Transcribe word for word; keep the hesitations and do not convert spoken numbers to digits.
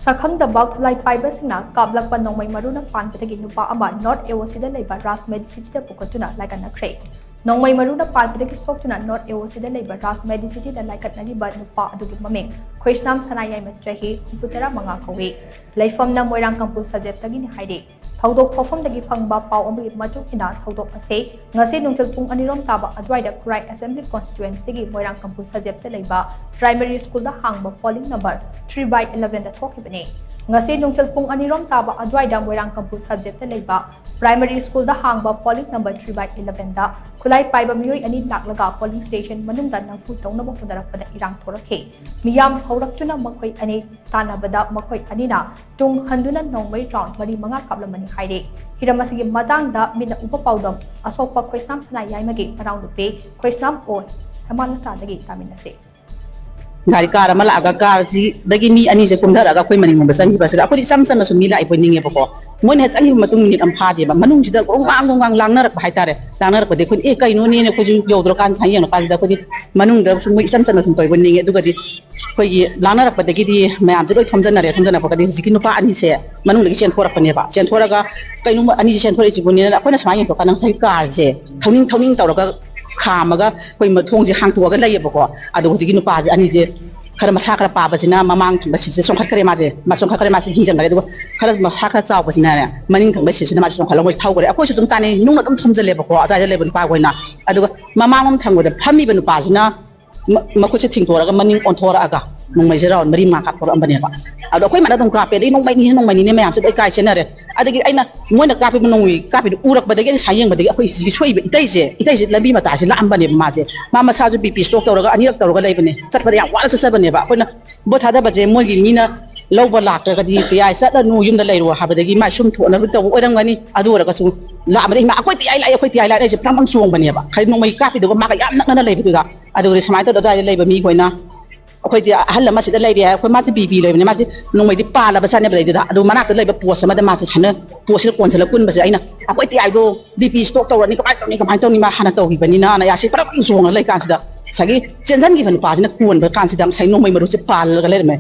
ꯁꯛꯈꯪꯗꯕ ꯈꯨꯠꯂꯥꯏ ꯄꯥꯏꯕꯁꯤꯡꯅ ꯀꯥꯞꯂꯛꯄ ꯅꯣꯡꯃꯩ ꯃꯔꯨꯅ ꯄꯥꯟꯕꯗꯒꯤ ꯅꯨꯄꯥ ꯑꯃ ꯅꯣꯔꯠ ꯑꯦ ꯑꯣ ꯁꯤꯗ ꯂꯩꯕ ꯔꯥꯖ ꯃꯦꯗꯤꯁꯤꯇꯤꯗ ꯄꯨꯈꯠꯇꯨꯅ ꯂꯥꯏꯀꯠꯅꯈ꯭ꯔꯦ꯫ ꯅꯣꯡꯃꯩ ꯃꯔꯨꯅ ꯄꯥꯟꯕꯗꯒꯤ ꯁꯣꯛꯇꯨꯅ ꯅꯣꯔꯠ ꯑꯦ ꯑꯣ ꯁꯤꯗ ꯂꯩꯕ ꯔꯥꯖ ꯃꯦꯗꯤꯁꯤꯇꯤꯗ ꯂꯥꯏꯀꯠꯅꯔꯤꯕ ꯅꯨꯄꯥ ꯑꯗꯨꯒꯤ ꯃꯃꯤꯡ ꯈꯣꯏꯁꯅꯥꯝ ꯁꯅꯥꯌꯥꯏꯃ, ꯆꯍꯤ ꯍꯨꯝꯐꯨꯇꯔꯥ ꯃꯉꯥ ꯀꯧꯏ꯫ ꯂꯩꯐꯝꯅ ꯃꯣꯏꯔꯥꯡ ꯀꯝꯄꯨ ꯁꯕꯖꯦꯛꯇꯒꯤꯅꯤ ꯍꯥꯏꯔꯤ꯫ ꯊꯧꯗꯣꯛ ꯊꯣꯛꯐꯝꯗꯒꯤ ꯐꯪꯕ ꯄꯥꯎ ꯑꯃꯒꯤ ꯃꯇꯨꯡ ꯏꯟꯅ, ꯊꯧꯗꯣꯛ ꯑꯁꯤ ꯉꯁꯤ ꯅꯨꯡꯊꯤꯜ ꯄꯨꯡ ꯑꯅꯤꯔꯣꯝ ꯇꯥꯕ ꯑꯗꯨꯋꯥꯏꯗ ꯈꯨꯔꯥꯏ ꯑꯦꯁꯦꯝꯕ꯭ꯂꯤ ꯀꯣꯟꯁꯇꯤꯇ꯭ꯋꯦꯟꯁꯤꯒꯤ ꯃꯣꯏꯔꯥꯡ ꯀꯝꯄꯨ ꯁꯕꯖꯦꯛꯇ ꯂꯩꯕ ꯄ꯭ꯔꯥꯏꯃꯔꯤ ꯁ꯭ꯀꯨꯜꯗ ꯍꯥꯡꯕ ꯄꯣꯂꯤꯡ ꯅꯝꯕꯔ ꯊ꯭ꯔꯤ ꯕꯥꯏ ꯏꯂꯚꯦꯟꯗ ꯊꯣꯛꯈꯤꯕꯅꯤ꯫ ꯉꯁꯤ ꯅꯨꯡꯊꯤꯜ ꯄꯨꯡ ꯑꯅꯤꯔꯣꯝ ꯇꯥꯕ ꯑꯗꯨꯋꯥꯏꯗ ꯃꯣꯏꯔꯥꯡ ꯀꯝꯄꯨ ꯁꯕꯖꯦꯛꯇ ꯂꯩꯕ ꯄ꯭ꯔꯥꯏꯃꯔꯤ ꯁ꯭ꯀꯨꯜꯗ ꯍꯥꯡꯕ ꯄꯣꯂꯤꯡ ꯅꯝꯕꯔ ꯊ꯭ꯔꯤ ꯕꯥꯏ ꯏꯂꯚꯦꯟꯗ ꯈꯨꯠꯂꯥꯏ ꯄꯥꯏꯕ ꯃꯤꯑꯣꯏ ꯑꯅꯤ ꯂꯥꯛꯂꯒ ꯄꯣꯂꯤꯡ ꯁ꯭ꯇꯦꯁꯟ ꯃꯅꯨꯡꯗ ꯅꯝꯐꯨ ꯇꯧꯅꯕ ꯍꯣꯠꯅꯔꯛꯄꯗ ꯏꯔꯥꯡ ꯊꯣꯔꯛꯈꯤ꯫ ꯃꯤꯌꯥꯝ ꯍꯧꯔꯛꯇꯨꯅ ꯃꯈꯣꯏ ꯑꯅꯤ ꯇꯥꯟꯅꯕꯗ ꯃꯈꯣꯏ ꯑꯅꯤꯅ ꯇꯨꯡ ꯍꯟꯗꯨꯅ ꯅꯣꯡꯃꯩ ꯔꯥꯎꯟ ꯃꯔꯤ ꯃꯉꯥ ꯀꯥꯞꯂꯝꯕꯅꯤ ꯍꯥꯏꯔꯤ꯫ ꯍꯤꯔꯝ ꯑꯁꯤꯒꯤ ꯃꯇꯥꯡꯗ ꯃꯤꯠꯅ ꯎꯕ ꯄꯥꯎꯗꯝ ꯑꯁꯣꯛꯄ ꯈꯣꯏꯁꯅꯥꯝ ꯁꯅꯥꯌꯥꯏꯃꯒꯤ ꯃꯅꯥꯎꯅꯨꯄꯤ ꯈꯣꯏꯁꯅꯥꯝ ꯑꯣ ꯍꯦꯃꯥꯂꯇꯥꯗꯒꯤ ꯇꯥꯃꯤꯟꯅꯁꯤ꯫ ꯒꯥꯔꯤ ꯀꯥꯔ ꯑꯃ ꯂꯥꯛꯑꯒ ꯀꯥꯔꯁꯤꯗꯒꯤ ꯃꯤ ꯑꯅꯤꯁꯦ ꯀꯨꯝꯊꯔꯛꯑꯒ ꯑꯩꯈꯣꯏ ꯃꯅꯤꯡꯂꯣꯝꯗ ꯆꯪꯈꯤꯕ ꯑꯁꯤꯗ ꯑꯩꯈꯣꯏꯗꯤ ꯏꯆꯝ ꯆꯝꯅ ꯁꯨꯝ ꯃꯤ ꯂꯥꯛꯏꯕꯣꯏ ꯅꯤꯡꯉꯦꯕꯀꯣ꯫ ꯃꯣꯏꯅ ꯍꯦꯛ ꯆꯪꯈꯤꯕ ꯃꯇꯨꯡ ꯃꯤꯅꯤꯠ ꯑꯃ ꯐꯥꯗꯦꯕ, ꯃꯅꯨꯡꯁꯤꯗ ꯒ꯭ꯔꯣꯡ ꯒ꯭ꯔꯥꯡ ꯒ꯭ꯔꯣꯡ ꯒ꯭ꯔꯥꯡ ꯂꯥꯡꯅꯔꯛꯄ ꯍꯥꯏꯇꯥꯔꯦ꯫ ꯂꯥꯡꯅꯔꯛꯄꯗꯒꯤ ꯑꯩꯈꯣꯏꯅ "ꯑꯦ, ꯀꯩꯅꯣꯅꯦꯅ?" ꯑꯩꯈꯣꯏꯁꯨ ꯌꯧꯗ꯭ꯔꯀꯥꯟꯗ ꯁꯨꯃꯥꯏꯅ ꯌꯦꯡꯉꯀꯥꯟꯁꯤꯗ ꯑꯩꯈꯣꯏꯗꯤ ꯃꯅꯨꯡꯗ ꯁꯨꯝ ꯃꯣꯏ ꯏꯆꯝ ꯆꯝꯅ ꯁꯨꯝ ꯇꯧꯕꯣꯏ ꯅꯤꯡꯉꯦ꯫ ꯑꯗꯨꯒꯗꯤ ꯑꯩꯈꯣꯏꯒꯤ ꯂꯥꯡꯅꯔꯛꯄꯗꯒꯤꯗꯤ ꯃꯌꯥꯝꯁꯦ ꯂꯣꯏ ꯊꯣꯝꯖꯤꯟꯅꯔꯦ꯫ ꯊꯣꯝꯖꯤꯟꯅꯔꯛꯄꯗꯒꯤ ꯍꯧꯖꯤꯛꯀꯤ ꯅꯨꯄꯥ ꯑꯅꯤꯁꯦ ꯃꯅꯨꯡꯗꯒꯤ ꯆꯦꯟꯊꯣꯔꯛꯄꯅꯦꯕ꯫ ꯆꯦꯟꯊꯣꯔꯛꯑꯒ "ꯀꯩꯅꯣ ꯑꯅꯤꯁꯦ ꯆꯦꯟꯊꯣꯔꯛꯏꯁꯤꯕꯨꯅꯦꯅ?" ꯑꯩꯈꯣꯏꯅ ꯁꯨꯃꯥꯏꯅ ꯌꯦꯡꯊꯣꯛꯀꯥꯟꯗ ꯉꯁꯥꯏꯒꯤ ꯀꯥꯔꯁꯦ ꯊꯧꯅꯤꯡ ꯊꯧꯅꯤꯡ ꯇꯧꯔꯒ ꯈꯥꯝꯃꯒ ꯑꯩꯈꯣꯏ ꯃ-, ꯊꯣꯡꯁꯦ ꯍꯥꯡꯇꯣꯛꯑꯒ ꯂꯩꯌꯦꯕꯀꯣ꯫ ꯑꯗꯣ ꯍꯧꯖꯤꯛꯀꯤ ꯅꯨꯄꯥꯁꯦ ꯑꯅꯤꯁꯦ ꯈꯔ ꯃꯁꯥ ꯈꯔ ꯄꯥꯕꯁꯤꯅ ꯃꯃꯥꯡ ꯊꯪꯕ ꯁꯤꯠꯁꯦ ꯆꯣꯡꯈꯠꯈ꯭ꯔꯦ ꯃꯥꯁꯦ꯫ ꯃꯥ ꯆꯣꯡꯈꯠꯈ꯭ꯔꯦ, ꯃꯥꯁꯦ ꯍꯤꯡꯖꯟꯈ꯭ꯔꯦ꯫ ꯑꯗꯨꯒ ꯈꯔ ꯃꯁꯥ ꯈꯔ ꯆꯥꯎꯕꯁꯤꯅꯅꯦ ꯃꯅꯤꯡ ꯊꯪꯕ ꯁꯤꯠꯁꯤꯗ ꯃꯥꯁꯦ ꯆꯣꯡꯈꯠꯂꯒ ꯃꯣꯏꯁꯦ ꯊꯧꯈ꯭ꯔꯦ꯫ ꯑꯩꯈꯣꯏꯁꯨ ꯑꯗꯨꯝ ꯇꯥꯟꯅꯩ, ꯅꯨꯡꯅ ꯑꯗꯨꯝ ꯊꯣꯝꯖꯤꯜꯂꯦꯕꯀꯣ ꯑꯗꯨꯋꯥꯏꯗ ꯂꯩꯕ ꯅꯨꯄꯥꯈꯣꯏꯅ꯫ ꯑꯗꯨꯒ ꯃꯃꯥꯡꯂꯣꯝ ꯊꯪꯕꯗ ꯐꯝꯃꯤꯕ ꯅꯨꯄꯥꯁꯤꯅ ꯃ-, ꯃꯈꯨꯠꯁꯦ ꯊꯤꯡꯇꯣꯔꯒ ꯃꯅꯤꯡ ꯑꯣꯟꯊꯣꯔꯛꯑꯒ ꯅꯣꯡꯃꯩꯁꯦ ꯔꯥꯎꯟ ꯃꯔꯤ ꯃꯉꯥ ꯀꯥꯞꯊꯣꯔꯛꯑꯝꯕꯅꯦꯕ꯫ ꯑꯗꯣ ꯑꯩꯈꯣꯏ ꯃꯥꯅ ꯑꯗꯨꯝ ꯀꯥꯞꯄꯦ, ꯑꯗꯩ "ꯅꯣꯡꯃꯩꯅꯤ, ꯅꯣꯡꯃꯩꯅꯤꯅꯦ" ꯃꯌꯥꯝꯁꯦ ꯂꯣꯏ ꯀꯥꯏ ꯆꯦꯟꯅꯔꯦ꯫ ꯑꯗꯒꯤ ꯑꯩꯅ ꯃꯣꯏꯅ ꯀꯥꯞꯄꯤꯕ ꯅꯣꯡꯃꯩ ꯀꯥꯞꯄꯤꯗꯨ ꯎꯔꯛꯄꯗꯒꯤ ꯑꯩꯅ ꯁꯨꯃꯥꯏꯅ ꯌꯦꯡꯕꯗꯒꯤ ꯑꯩꯈꯣꯏ ꯁꯤꯒꯤ ꯁꯣꯛꯏꯕ ꯏꯇꯩꯁꯦ, ꯏꯇꯩꯁꯦ ꯂꯝꯕꯤ ꯃꯇꯥꯏꯁꯦ ꯂꯥꯛꯑꯝꯕꯅꯦꯕ ꯃꯥꯁꯦ꯫ ꯃꯥ ꯃꯁꯥꯁꯨ ꯕꯤ ꯄꯤ ꯁ꯭ꯇ꯭ꯔꯣꯛ ꯇꯧꯔꯒ ꯑꯅꯤꯔꯛ ꯇꯧꯔꯒ ꯂꯩꯕꯅꯦ꯫ ꯆꯠꯄꯗ ꯌꯥꯝ ꯋꯥꯅ ꯆꯠꯆꯕꯅꯦꯕ꯫ ꯑꯩꯈꯣꯏꯅ ꯚꯣꯠ ꯊꯥꯗꯕꯁꯦ ꯃꯣꯏꯒꯤ ꯃꯤꯅ ꯂꯧꯕ ꯂꯥꯛꯇ꯭ꯔꯒꯗꯤ "ꯇꯤꯌꯥꯏ ꯆꯠꯂꯅꯨ, ꯌꯨꯝꯗ ꯂꯩꯔꯣ" ꯍꯥꯏꯕꯗꯒꯤ ꯃꯥꯏ ꯁꯨꯝ ꯊꯣꯛꯅꯕ ꯇꯧꯕ ꯑꯣꯏꯔꯝꯒꯅꯤ꯫ ꯑꯗꯨ ꯑꯣꯏꯔꯒꯁꯨ ꯂꯥꯛꯑꯝꯕꯗ "ꯏꯃꯥ, ꯑꯩꯈꯣꯏ ꯇꯤꯌꯥꯏ ꯂꯥꯛꯑꯦ, ꯑꯩꯈꯣꯏ ꯇꯤꯌꯥꯏ ꯂꯥꯛꯑꯦ" ꯑꯩꯁꯦ ꯄ꯭ꯔꯪ ꯄ꯭ꯔꯪ ꯆꯣꯡꯕꯅꯦꯕ꯫ ꯍꯥꯏꯗꯤ ꯅꯣꯡꯃꯩ ꯀꯥꯞꯄꯤꯗꯨꯒ ꯃꯥꯒ ꯌꯥꯝ ꯅꯛꯅꯅ ꯂꯩꯕꯗꯨꯗ꯫ ꯑꯗꯨꯒꯗꯤ ꯁꯨꯃꯥꯏꯅ ꯇꯧꯗꯅ ꯑꯗꯨꯋꯥꯏꯗ ꯂꯩꯕ ꯃꯤꯈꯣꯏꯅ, ꯑꯩꯈꯣꯏꯗꯤ ꯑꯍꯜ ꯑꯃ ꯁꯤꯗ ꯂꯩꯔꯦ ꯍꯥꯏ, ꯑꯩꯈꯣꯏ ꯃꯥꯁꯦ ꯕꯤ ꯄꯤ ꯂꯩꯕꯅꯦ, ꯃꯥꯁꯦ ꯅꯣꯡꯃꯩꯗꯤ ꯄꯥꯜꯂꯕ ꯖꯥꯠꯅꯦꯕ ꯂꯩꯗꯨꯗ꯫ ꯑꯗꯨ ꯃꯅꯥꯛꯇ ꯂꯩꯕ ꯄꯣꯁ ꯑꯃꯗ ꯃꯥꯁꯦ ꯁꯨꯃꯥꯏꯅ ꯄꯣꯁꯁꯤꯗ ꯀꯣꯟꯁꯤꯜꯂ ꯀꯨꯟꯕꯁꯦ ꯑꯩꯅ "ꯑꯩꯈꯣꯏ ꯇꯤꯌꯥꯏꯗꯣ ꯕꯤ ꯄꯤ ꯁ꯭ꯇ꯭ꯔꯣꯛ ꯇꯧꯔꯅꯤ, ꯀꯃꯥꯏꯅ ꯇꯧꯅꯤ, ꯀꯃꯥꯏꯅ ꯇꯧꯅꯤ?" ꯃꯥ ꯍꯥꯟꯅ ꯇꯧꯈꯤꯕꯅꯤꯅ ꯑꯌꯥꯁꯤ ꯄꯔꯞ ꯆꯣꯡꯉ ꯂꯩꯀꯥꯟꯁꯤꯗ ꯉꯁꯥꯏꯒꯤ ꯆꯦꯟꯁꯤꯟꯈꯤꯕ ꯅꯨꯄꯥꯁꯤꯅ ꯀꯣꯟꯕ ꯀꯥꯟꯁꯤꯗ ꯉꯁꯥꯏ ꯅꯣꯡꯃꯩ ꯃꯔꯨꯁꯦ ꯄꯥꯜꯂꯒ ꯂꯩꯔꯝꯃꯦ꯫